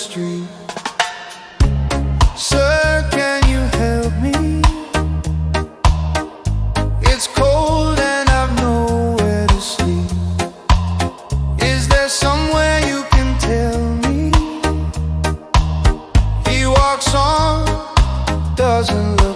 street. Sir, can you help me? It's cold and I've nowhere to sleep. Is there somewhere you can tell me? He walks on, doesn't